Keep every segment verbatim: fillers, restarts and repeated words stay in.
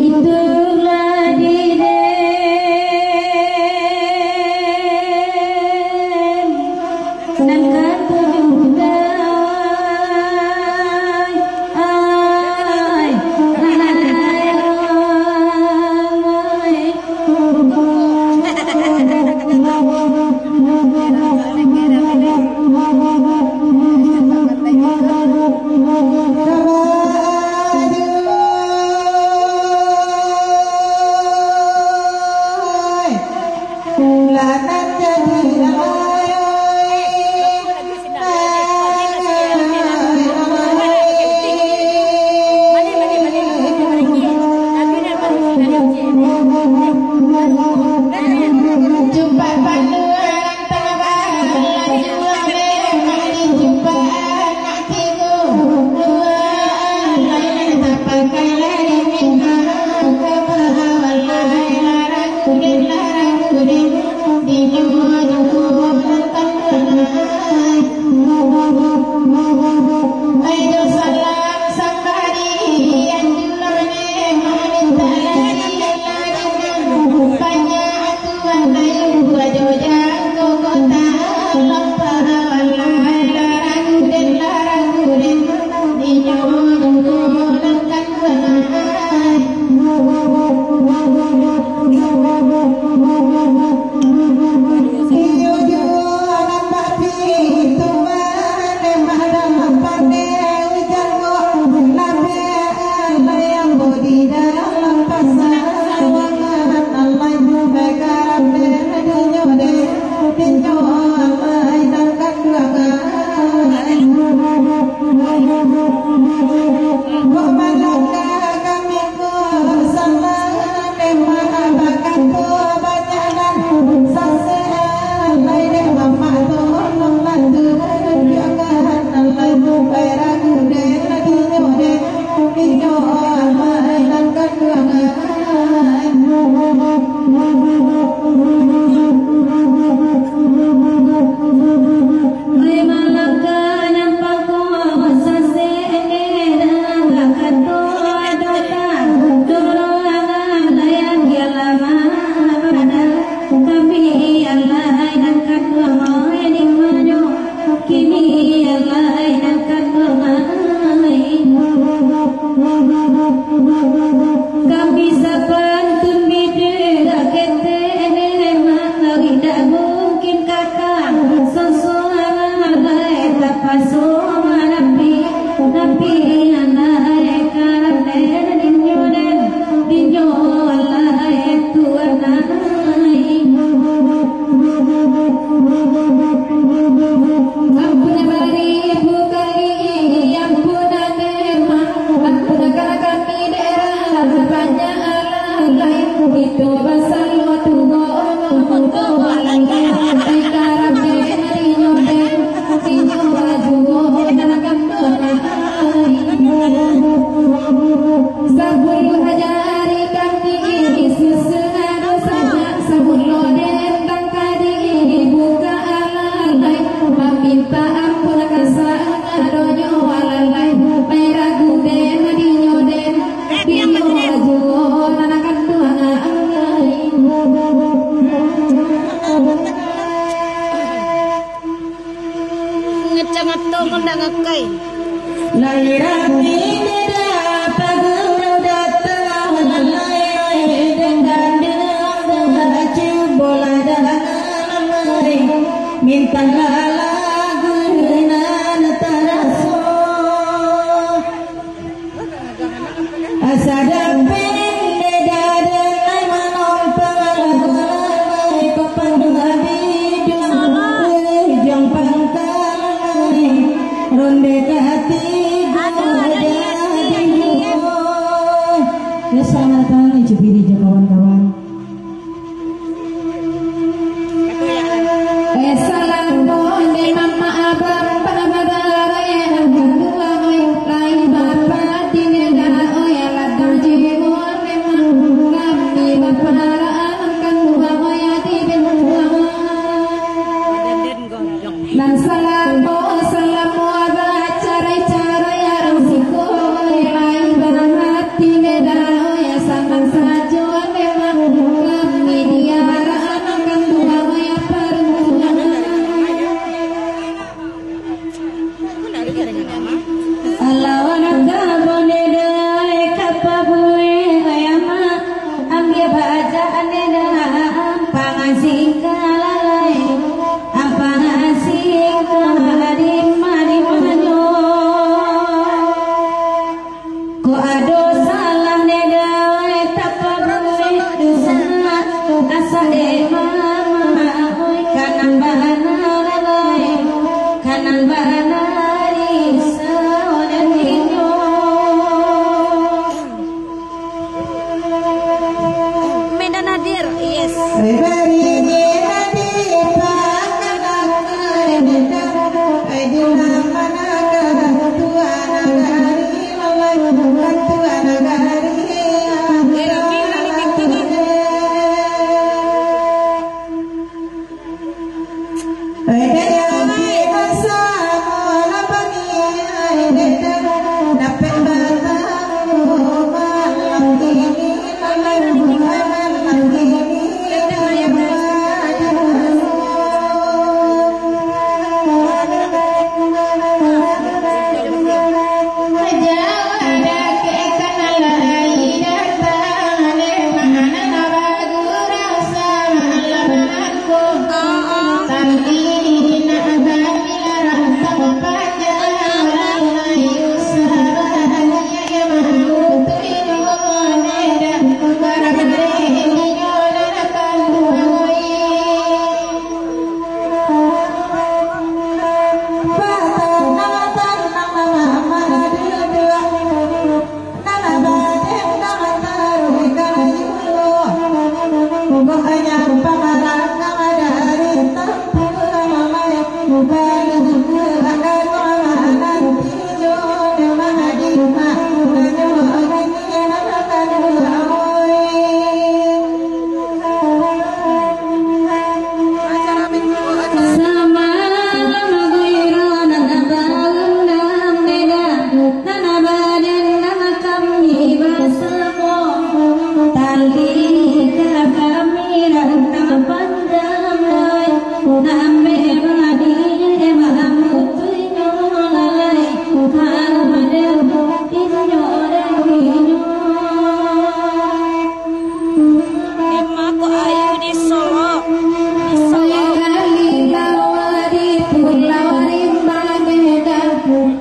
Itulah diden nan katuju ai, ai, ai, ai. Kami sapantun bidek ketek, mangari dak mungkin kakak, sasuara lai tapaso manapi, tapi alai karanteh dinyo den, dinyo alai Tuhan ai. Ampun bari bukari, ampun aden, ampun kami daerah banyak lalai. Itu pasal lo tunggu, tunggu lalai. Ai karanteh dinyo den, dinyo juo dalam kamar. Sapuluah jari kaki susun anu saja, sabulo den tangkadi buka alalai, maminta ampun ka sadonyo alalai, pai ragu den dinyo den, dinyo juo nan kanduang alalai. Ngecang atau kau ndak ngakai? Lai rami dada pagurau datang, lai, lai, dada, dada, cubolah dada, lai, mintalah lagu nan taraso. Asa dapek dada lai manompang, lai papandu abih duo, ujung pangkal lai ronde katigo. Aduh, aduh, jadi duo. Ya, selamat datang. Salamo bacarai-carai arang siko, lai bahati neda, ya sanang sajo memang kami diarak anak kanduang, ya paruntungan. Alawan ka boneda, ka pabuek, ya ma, ambia bajak neda, pangasih ka lalai. Apa asing ko di ma-, di manyo? Ko ado salah neda, tapabuek dosa, asa dek mama, oi, kanan bana lalai, kanan bana risau dan inyo. Medan hadir, yes. Samalam guiro nan baundang neda, nan badan nan kami basamo. Tali ka kami rantang panjang lai, nan mebadi mamutuinyo lalai, haram dek inyo dek inyo. Emang kok ayu di Solo? Di Solo. Kali bawa di Pulau Rimba Medan,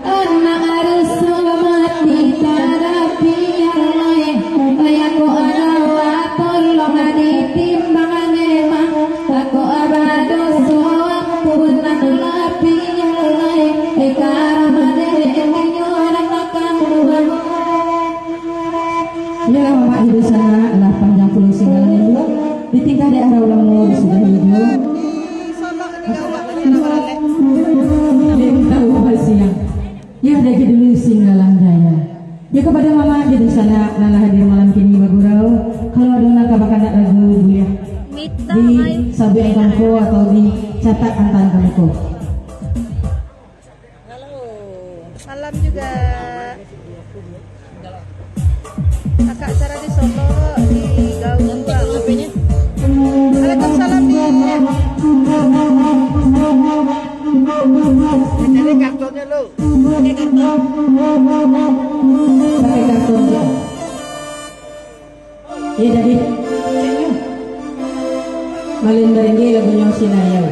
anak harus mati cara pian lai. Kaya ko alawa tolong ditimbang memang. Bako abah doso ampun nan lah pian lai. Eka ramah dek inyo nan akan buang. Iyolah, Mamak, di sanak lah panjang pulo singgalan itu. Ditingkah dek arah ulamo di sudah itu. Dek tahu apa siang. Yo, dek dulu singgalan jaya. Yo, kepada Mamak di sanak nan lah hadir malam kini bagurau, kalau ado nan ka bakanak lagu, buliah disabuik angka muko atau dicatat antaan angka muko. Halo. Salam juga. Kakak Sarah di Solo, di Gaul. Waalaikumsalam, di. Cari kartonnya, lu. Pakai karton. Pakai karton, ya. Iya, jadi. Malin Baringge lagunyo Sinayau.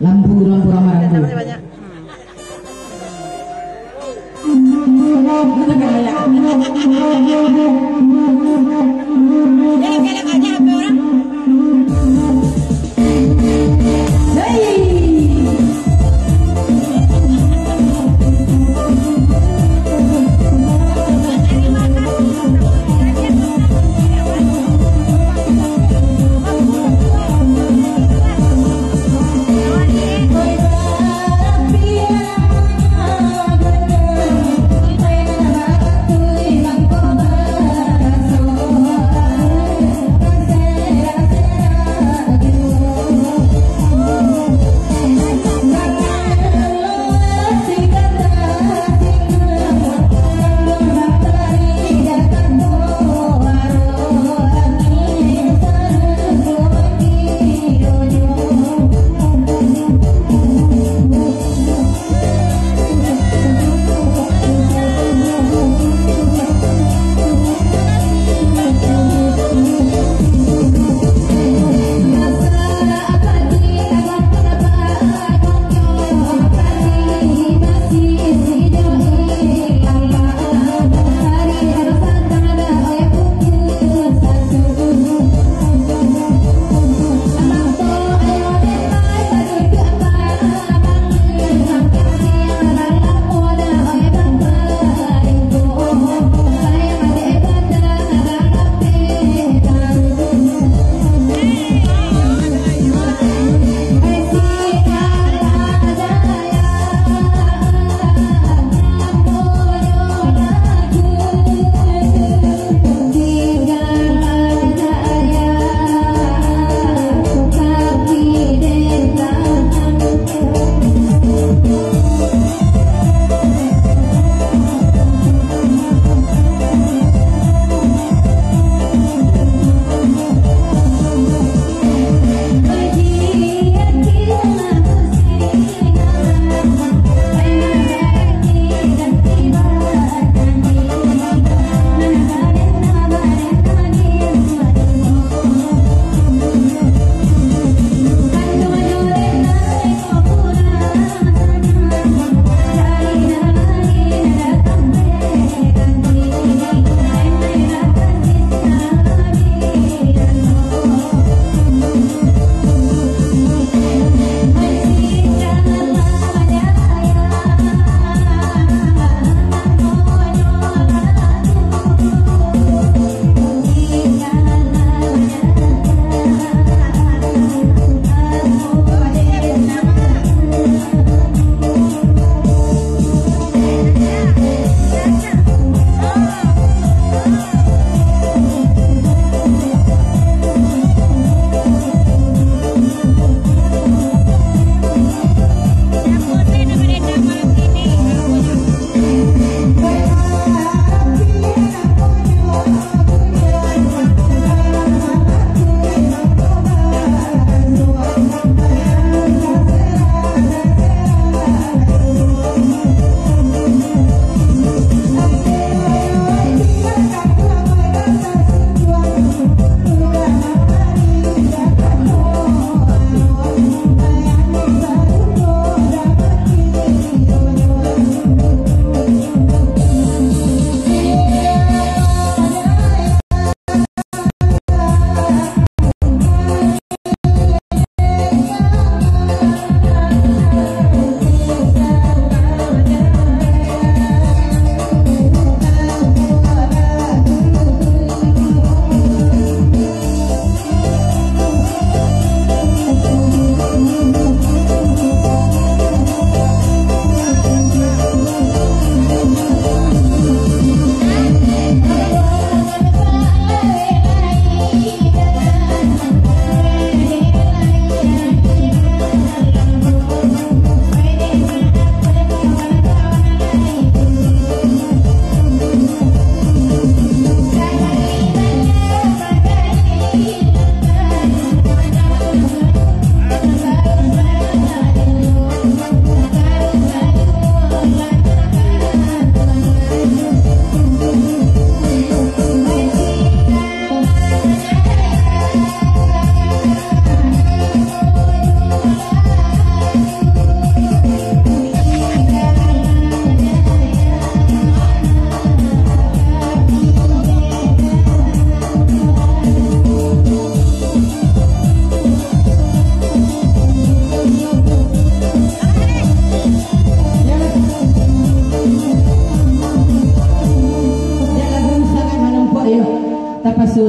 Lampu, lampu ramah lampu. Terima kasih banyak.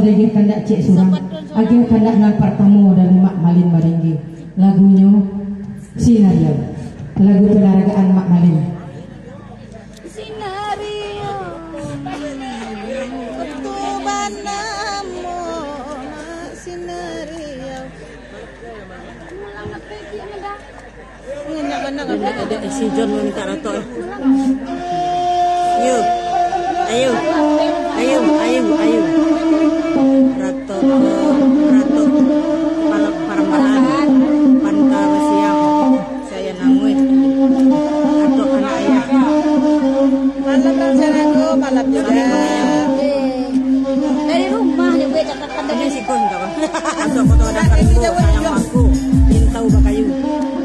Agiah kandak ciek surang, agiah kandak nan partamo dari Mak Malin Maringgi. Lagunyo Sinariau, lagu panaragaan Mak Malin. Sinariau, tu banamo Mak Sinariau. Indak, indak, si John mintak ratok, eh. Ayo. Ayo. Ayo, ayo, ayo. Ratok, ratok. Malam parmalam. Panta basiang. Saya nangui. Ratok anak ayah. Malam, Bang Saranggo, malam juga. Dari rumah ni, gue cakap. Ini si Gon, kawan. Masuk foto ada kalimbo, sayang mangko, lintau bakayu.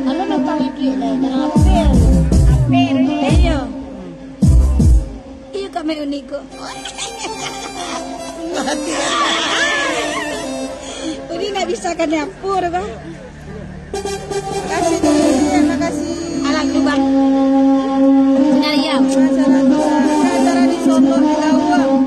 Lalu nampak iduik lah, jangan apel. Apel. Iyo. Iyo, Kak Mek Uniko. Uni nak bisa kan nyapu dah, Bang? Makasih, Din. Makasih. Alam tu, Bang. Sinariau. Acara, acara di Solok, di Lawang.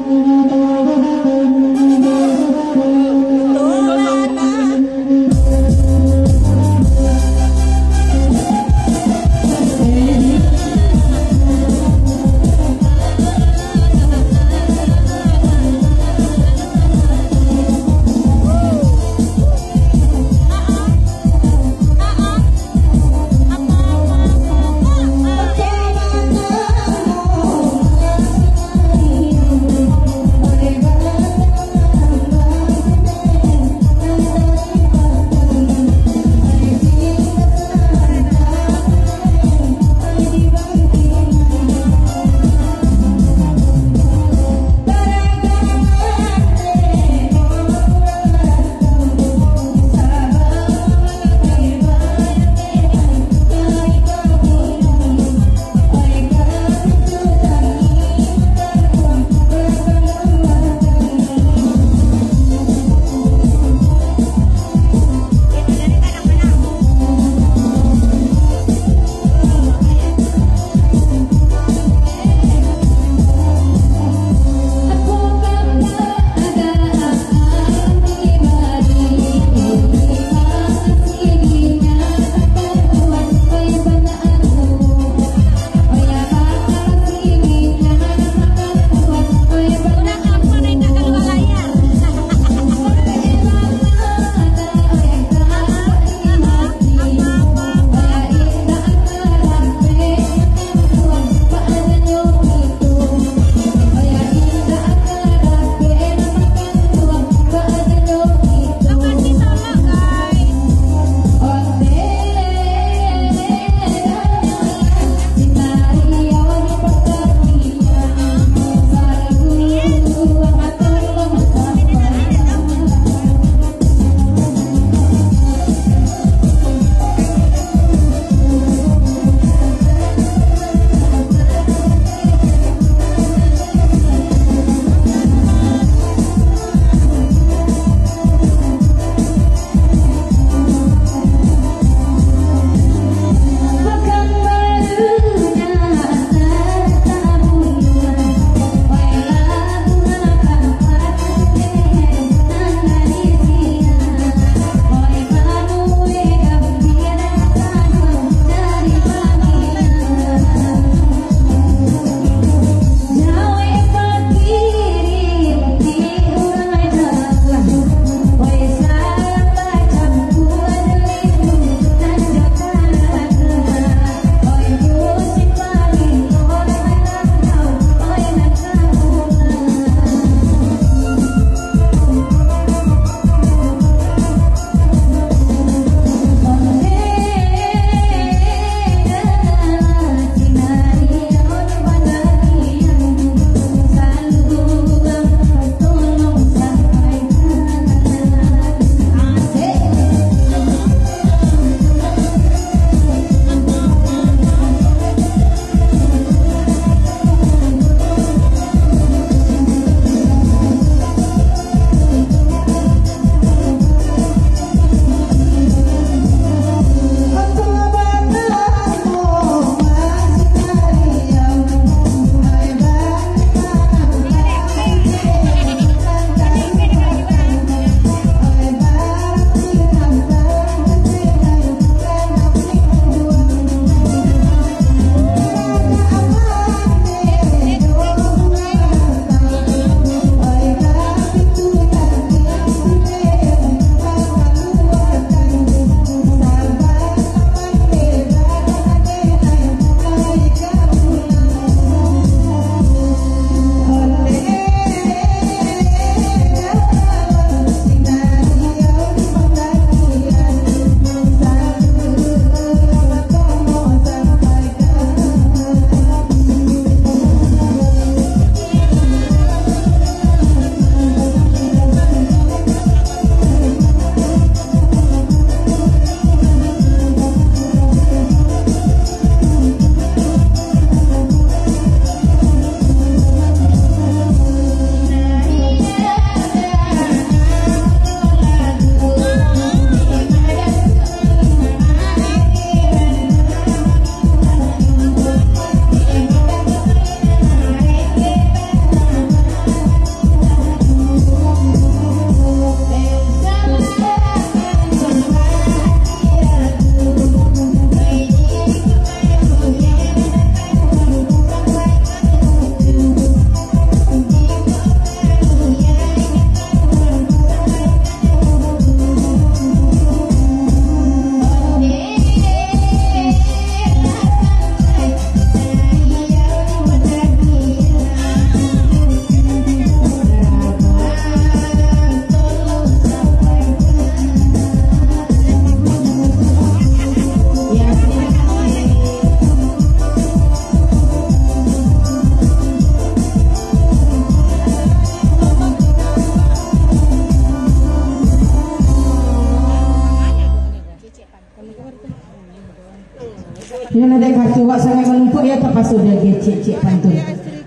Yo, nan dek kartu wak sangaik manumpuak, yo tapaso diagiah ciek-ciek pantun.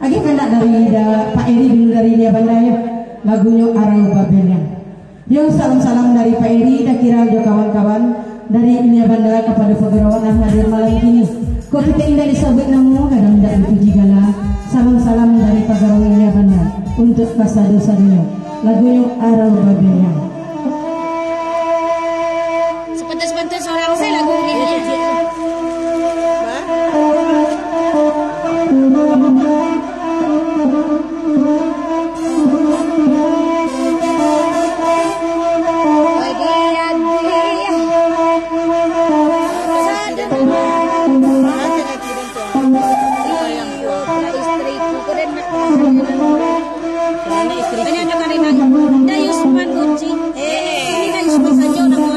Agiah kandak dari da-, Pak Eri dulu dari Lia Banda, yo. Lagunyo Arau Baberiang. Yo, salam-salam dari Pak Eri, Dakira, jo kawan-kawan dari Lia Banda kapado pagarawan nan hadir malam kini. Kok kito indak disabuik namo, kadang indak dipuji gala. Salam-salam dari pagarawan Lia Banda untuak kasado-sadonyo. Lagunyo Arau Baberiang. Sebentar-sebentar, sorang sajo lagu ni. Ini ada Marina. Ada Yusman Uci. Eh, ini Yusman saja nama.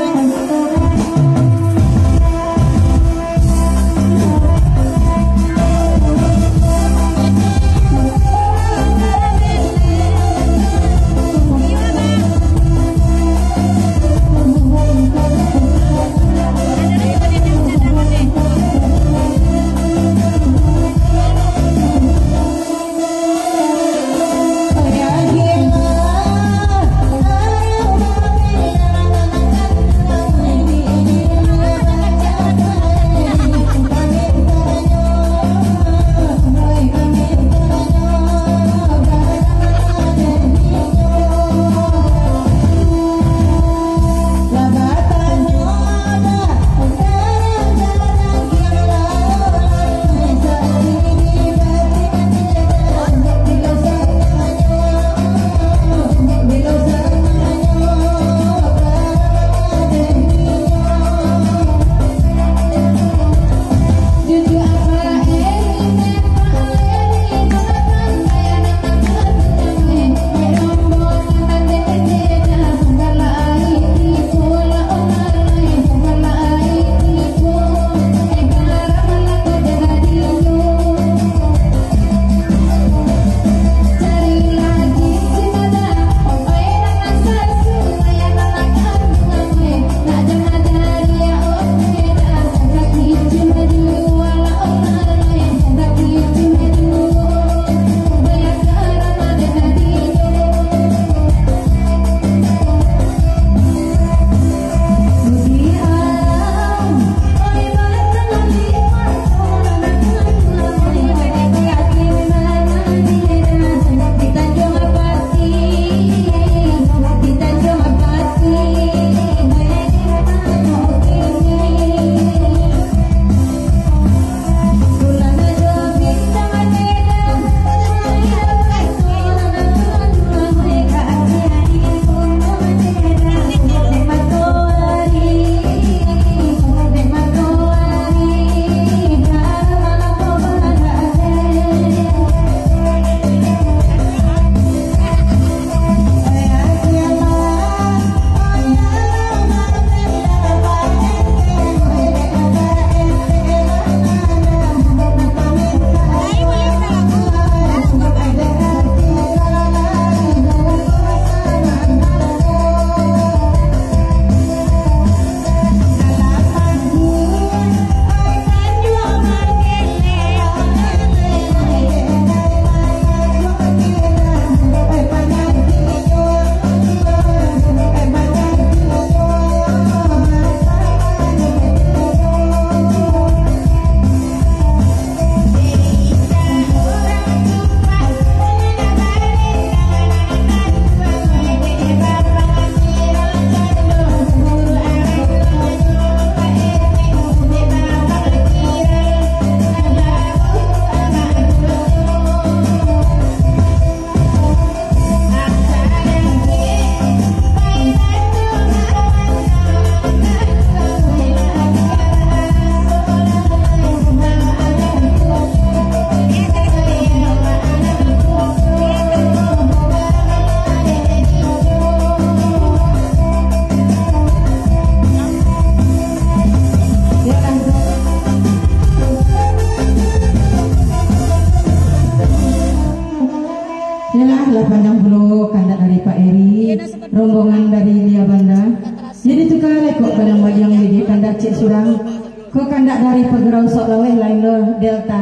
Yolah, lah panjang pulo kandak dari Pak Eri, rombongan dari Lia Banda. Jadi tuka lekok kadang baliang jadi kandak cek surang. Ko kandak dari Pagurau Sok Laweh, lain lo Delta.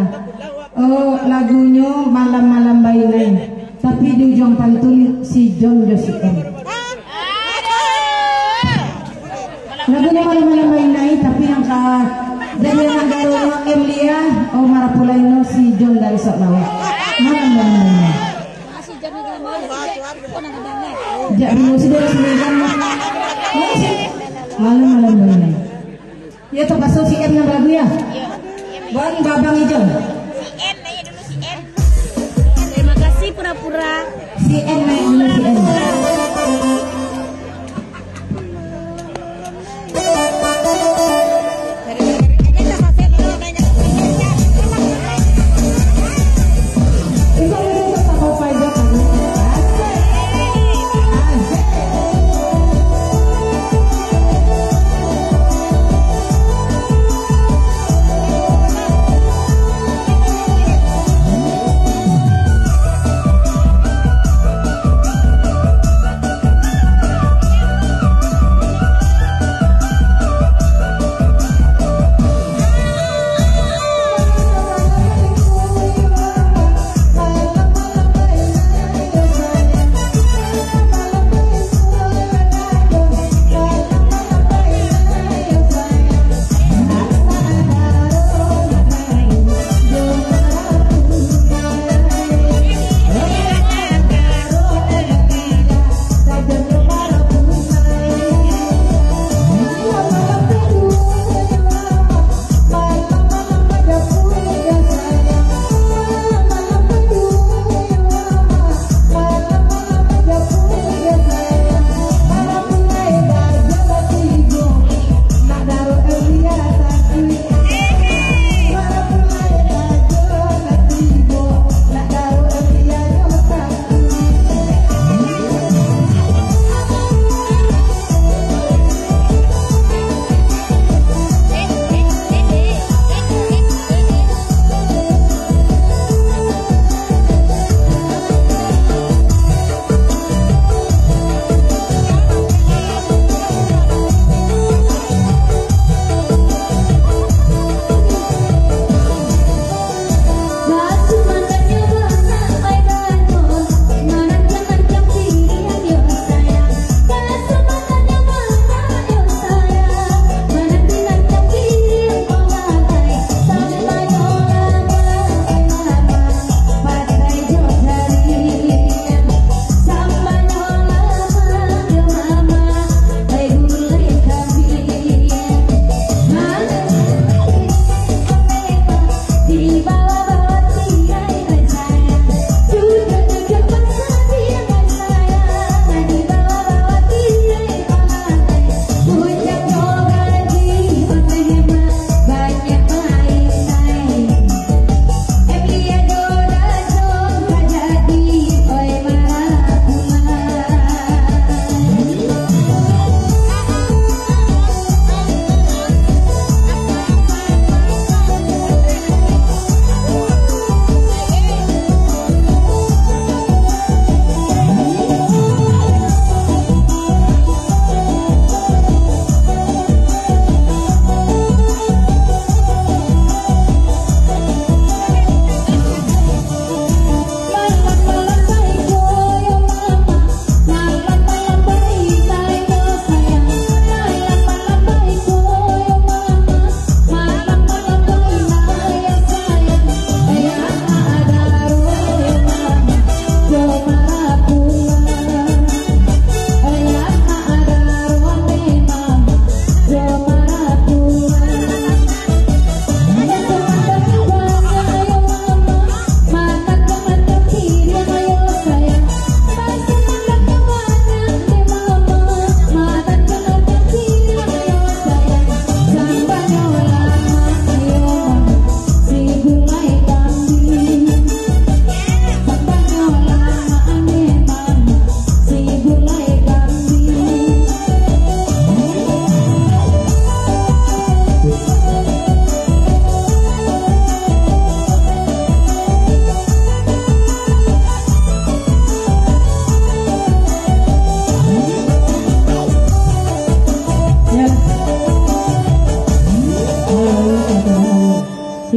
Oh, lagunyo Malam-Malam Bainai. Tapi di ujuang pantun si John jo si M. Lagunyo Malam-Malam Bainai, tapi yang ka jadi anak garonyo M Lia, oh, marapulai no si John dari Sok Laweh. Malam-Malam Bainai. Jak dulu si dari sini kan. Malam-Malam Bainai. Ya, terpaksa si M nan balagu ya? Iyo, M. Wan Babang Ijo. Si M, nanya dulu si M. Terima kasih pura-pura. Si M nanya dulu si M.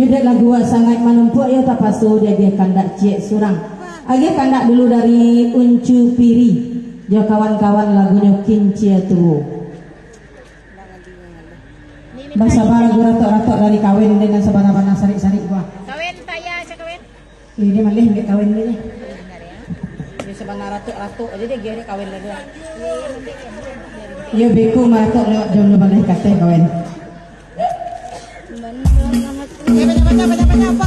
Dek lagu wak sangaik manumpuak, yo tapaso diagiah kandak ciek surang. Agiah kandak dulu dari Uncu Piri, jo kawan-kawan, lagunyo Kincia Tuo. Basaba lagu ratok-ratok dari kawen den nan sabana-bana sarik-sarik buah. Kawen payah, cak kawen. Eh, dia maleh ambil kawen dia ni. Dia sabana ratok-ratok aja dia, dia kawen dia. Dia beko maratok lewat jam dua baleh kateh kawen. Eh, banyak-banyak, banyak-banyak, apa